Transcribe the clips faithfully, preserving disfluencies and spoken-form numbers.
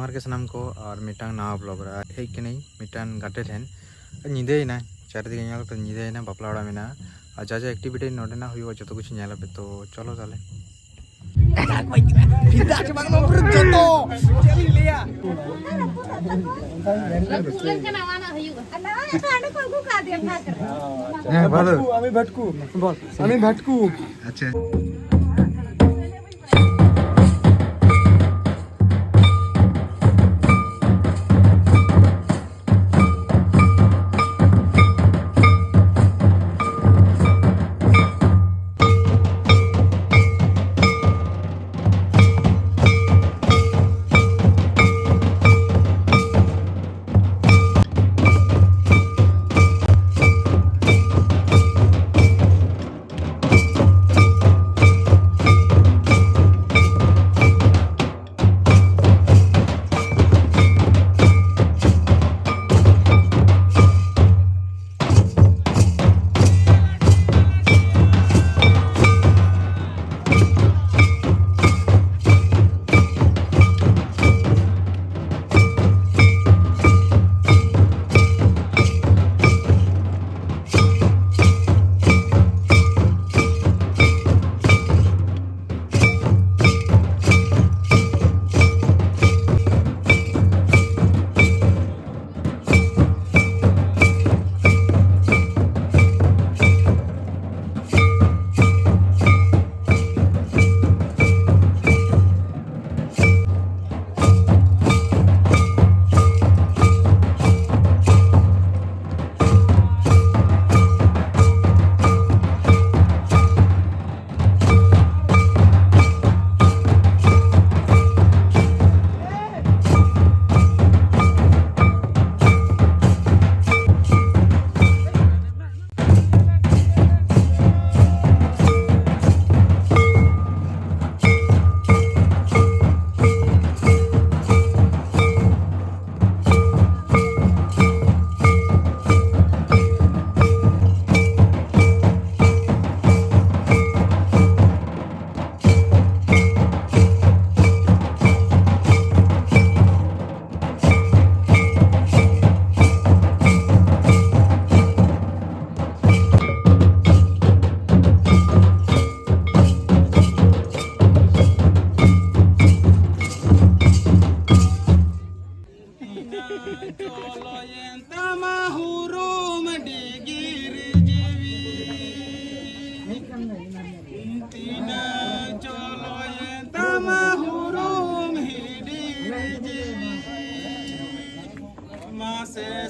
ᱡᱚᱦᱟᱨ ᱜᱮ ᱥᱟᱱᱟᱢ ᱠᱚ, ᱟᱨ ᱢᱤᱫᱴᱟᱝ ᱱᱟᱣᱟ ᱵᱞᱚᱜ ᱨᱮ ᱦᱮᱡ ᱠᱟᱹᱱᱟᱹᱧ ᱢᱤᱫᱴᱟᱝ ᱜᱟᱛᱮ ᱴᱷᱮᱱ᱾ ᱧᱤᱫᱟᱹᱭᱮᱱᱟ, ᱪᱟᱨᱤᱫᱤᱠᱮ ᱧᱮᱞ ᱠᱟᱛᱮ ᱧᱤᱫᱟᱹᱭᱮᱱᱟ, ᱵᱟᱯᱞᱟ ᱚᱲᱟᱜ ᱢᱮᱱᱟᱜᱼᱟ, ᱟᱨ ᱡᱟ ᱡᱟ ᱮᱠᱴᱤᱵᱷᱤᱴᱤ ᱱᱚᱰᱮᱱᱟᱜ ᱦᱩᱭᱩᱜᱼᱟ ᱡᱚᱛᱚ ᱠᱤᱪᱷᱩ ᱧᱮᱞ ᱟᱯᱮ, ᱛᱚ ᱪᱚᱞᱚ ᱛᱟᱦᱞᱮ᱾ ᱯᱷᱤᱫᱟ ᱪᱟᱵᱟ ᱠᱟᱱᱟ ᱯᱩᱨᱟᱹ ᱡᱚᱛᱚ᱾ ᱪᱮᱫ ᱤᱧ ᱞᱟᱹᱭᱟ? ᱦᱮᱸ, ᱵᱷᱟᱴᱠᱩ, ᱵᱷᱟᱴᱠᱩ᱾ ᱵᱚᱞ, ᱟᱪᱪᱷᱟ᱾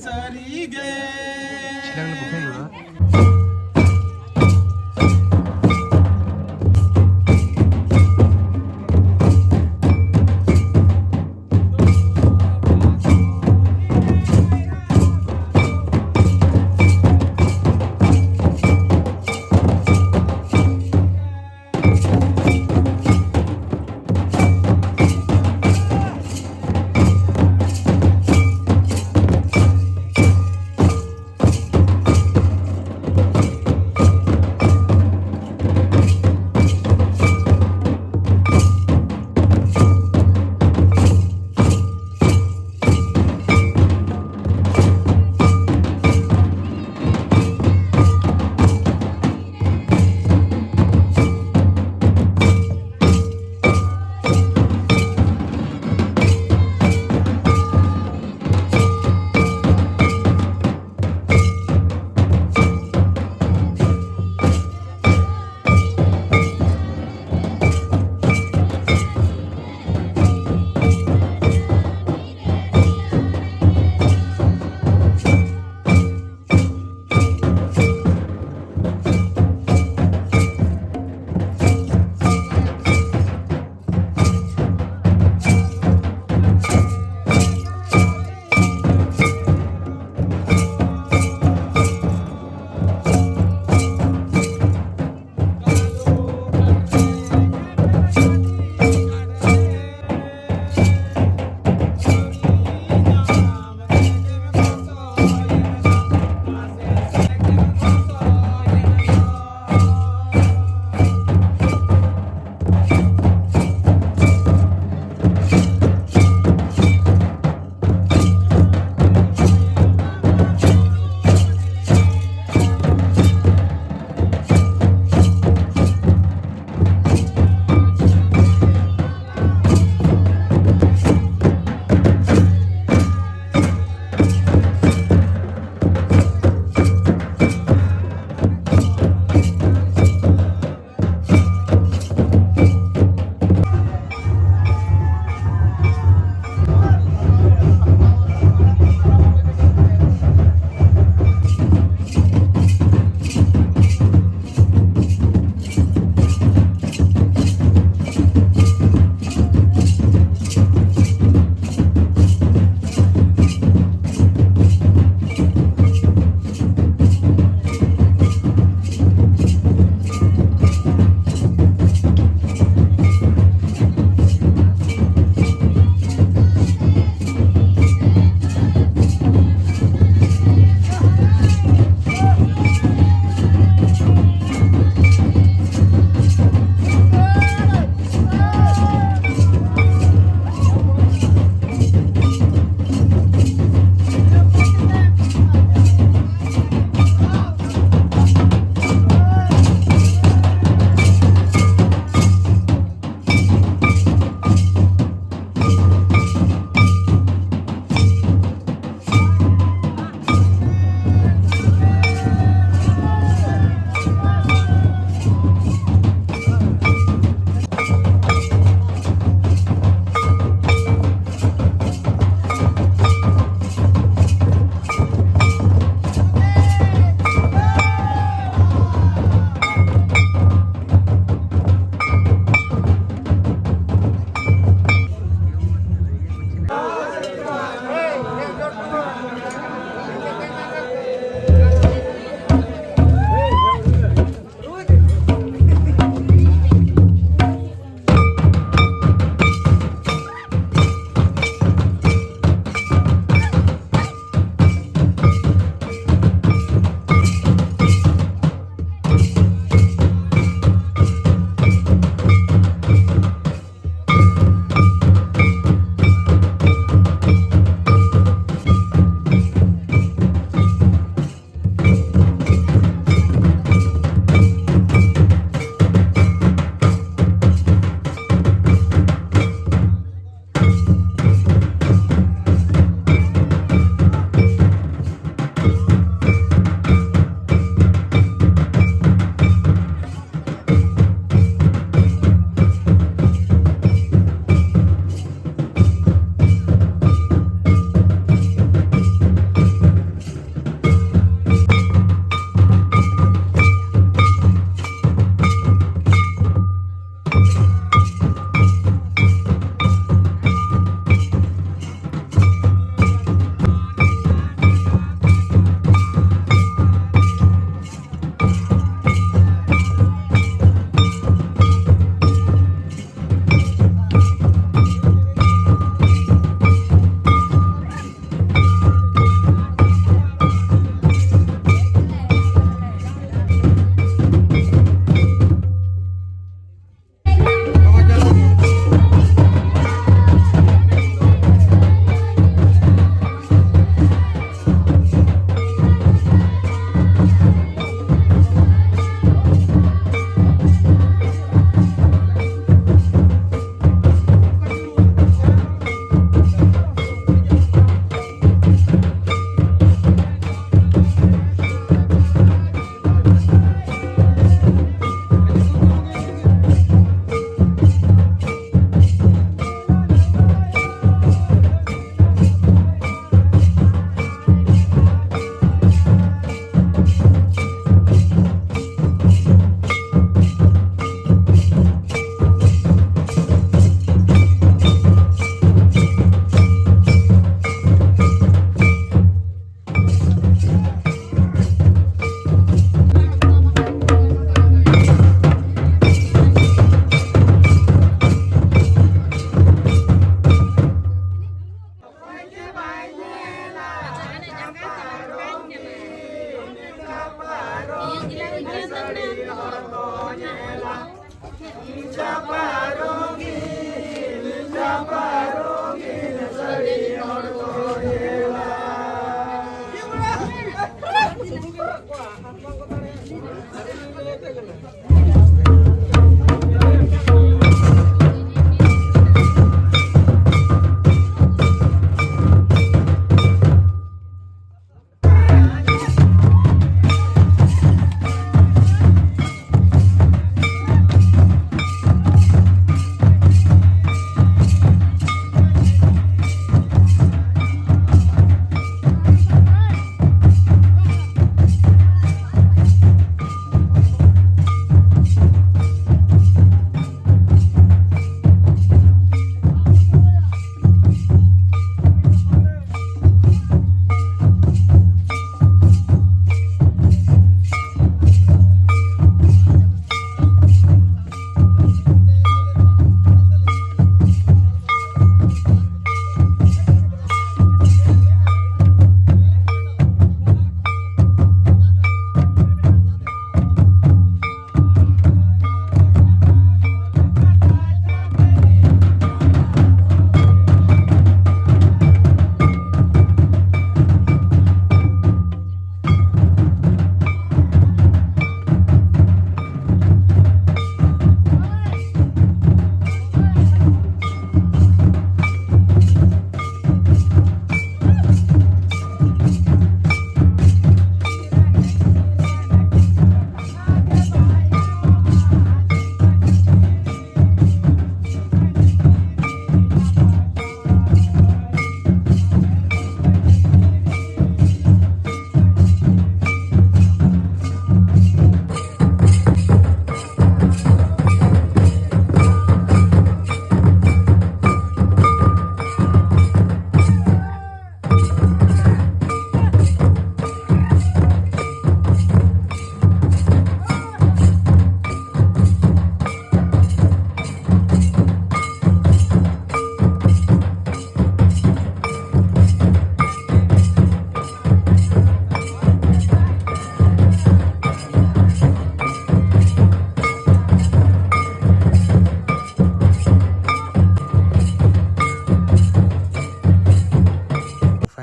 ᱥᱟᱹᱨᱤᱜᱮ᱾ ᱪᱷᱤᱞᱟᱝ ᱞᱮ ᱵᱩᱠᱷᱟᱹᱧ ᱞᱮᱫᱟ᱾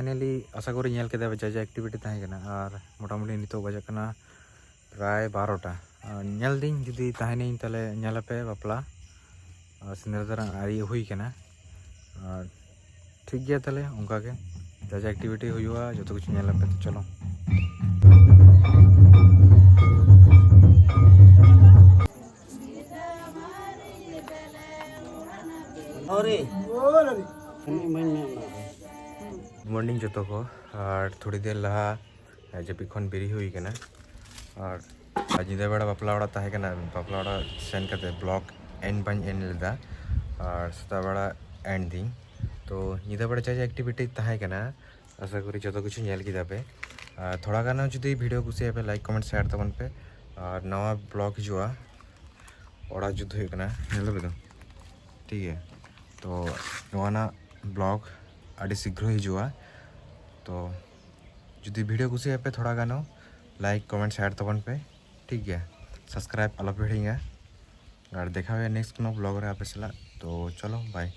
ᱯᱷᱟᱭᱱᱟᱞᱤ ᱟᱥᱟ ᱠᱚᱨᱮ ᱧᱮᱞ ᱠᱮᱫᱟ ᱯᱮ ᱡᱟ ᱡᱟ ᱮᱠᱴᱤᱵᱷᱤᱴᱤ ᱛᱟᱦᱮᱸ ᱠᱟᱱᱟ᱾ ᱟᱨ ᱢᱚᱴᱟᱢᱩᱴᱤ ᱱᱤᱛᱚᱜ ᱵᱟᱡᱟᱜ ᱠᱟᱱᱟ ᱯᱨᱟᱭ ᱵᱟᱨᱚᱴᱟ᱾ ᱟᱨ ᱧᱮᱞ ᱫᱟᱹᱧ ᱡᱩᱫᱤ ᱛᱟᱦᱮᱱᱟᱹᱧ ᱛᱟᱦᱚᱞᱮ ᱧᱮᱞ ᱟᱯᱮ ᱵᱟᱯᱞᱟ᱾ ᱟᱨ ᱥᱤᱸᱫᱽᱨᱟᱹ ᱫᱟᱨᱟᱢ ᱟᱹᱣᱨᱤ ᱦᱩᱭ ᱠᱟᱱᱟ᱾ ᱟᱨ ᱴᱷᱤᱠ ᱜᱮᱭᱟ, ᱛᱟᱦᱚᱞᱮ ᱚᱱᱠᱟ ᱜᱮ ᱡᱟ ᱡᱟ ᱮᱠᱴᱤᱵᱷᱤᱴᱤ ᱦᱩᱭᱩᱜᱼᱟ ᱡᱚᱛᱚ ᱠᱤᱪᱷᱩ ᱧᱮᱞ ᱟᱯᱮ᱾ ᱛᱚ ᱪᱚᱞᱚ᱾ Good morning ᱡᱚᱛᱚ ᱠᱚ᱾ ᱟᱨ ᱛᱷᱚᱲᱤ ᱫᱮᱨ ᱞᱟᱦᱟ ᱡᱟᱹᱯᱤᱫ ᱠᱷᱚᱱ ᱵᱮᱨᱮᱫ ᱦᱩᱭ ᱠᱟᱱᱟ᱾ ᱟᱨ ᱟᱨ ᱧᱤᱫᱟᱹ ᱵᱮᱲᱟ ᱵᱟᱯᱞᱟ ᱚᱲᱟᱜ ᱛᱟᱦᱮᱸ ᱠᱟᱱᱟ, ᱵᱟᱯᱞᱟ ᱚᱲᱟᱜ ᱥᱮᱱ ᱠᱟᱛᱮ ᱵᱞᱚᱜ ᱮᱱ ᱵᱟᱹᱧ ᱮᱱ ᱞᱮᱫᱟ᱾ ᱟᱨ ᱥᱮᱛᱟᱜ ᱵᱮᱲᱟ ᱮᱱ ᱫᱤᱧ᱾ ᱛᱚ ᱧᱤᱫᱟᱹ ᱵᱮᱲᱟ ᱡᱟ ᱡᱟ ᱮᱠᱴᱤᱵᱷᱤᱴᱤ ᱛᱟᱦᱮᱸ ᱠᱟᱱᱟ, ᱟᱥᱟ ᱠᱚᱨᱤ ᱡᱚᱛᱚ ᱠᱤᱪᱷᱩ ᱧᱮᱞ ᱠᱮᱫᱟ ᱯᱮ᱾ ᱟᱨ ᱛᱷᱚᱲᱟ ᱜᱟᱱ ᱦᱚᱸ ᱡᱩᱫᱤ ᱵᱷᱤᱰᱤᱭᱳ ᱠᱩᱥᱤᱭᱟᱜ ᱯᱮ, ᱞᱟᱭᱤᱠ, ᱠᱚᱢᱮᱱᱴ, ᱥᱮᱭᱟᱨ ᱛᱟᱵᱚᱱ ᱯᱮ᱾ ᱟᱨ ᱱᱟᱣᱟ ᱵᱞᱚᱜ ᱦᱤᱡᱩᱜᱼᱟ, ᱚᱲᱟᱜ ᱡᱩᱛ ᱦᱩᱭᱩᱜ ᱠᱟᱱᱟ, ᱧᱮᱞ ᱫᱟᱯᱮ ᱛᱚ? ᱴᱷᱤᱠ ᱜᱮᱭᱟ, ᱛᱚ ᱱᱚᱣᱟ ᱨᱮᱱᱟᱜ ᱵᱞᱚᱜ ᱟᱹᱰᱤ ᱥᱤᱜᱽᱨᱚ ᱦᱤᱡᱩᱜᱼᱟ᱾ ᱛᱚ ᱡᱩᱫᱤ ᱵᱷᱤᱰᱤᱭᱳ ᱠᱩᱥᱤᱭᱟᱜ ᱯᱮ, ᱛᱷᱚᱲᱟ ᱜᱟᱱ ᱦᱚᱸ ᱞᱟᱭᱤᱠ, ᱠᱚᱢᱮᱱᱴ, ᱥᱮᱭᱟᱨ ᱛᱟᱵᱚᱱ ᱯᱮ, ᱴᱷᱤᱠ ᱜᱮᱭᱟ? ᱥᱟᱵᱥᱠᱨᱟᱭᱤᱵ ᱟᱞᱚ ᱯᱮ ᱦᱤᱲᱤᱧᱟ᱾ ᱟᱨ ᱫᱮᱠᱷᱟ ᱦᱩᱭᱩᱜᱼᱟ ᱱᱮᱠᱥᱴ ᱠᱳᱱᱳ ᱵᱞᱚᱜ ᱨᱮ ᱟᱯᱮ ᱥᱟᱞᱟᱜ᱾ ᱛᱚ ᱪᱚᱞᱚ, ᱵᱟᱭ᱾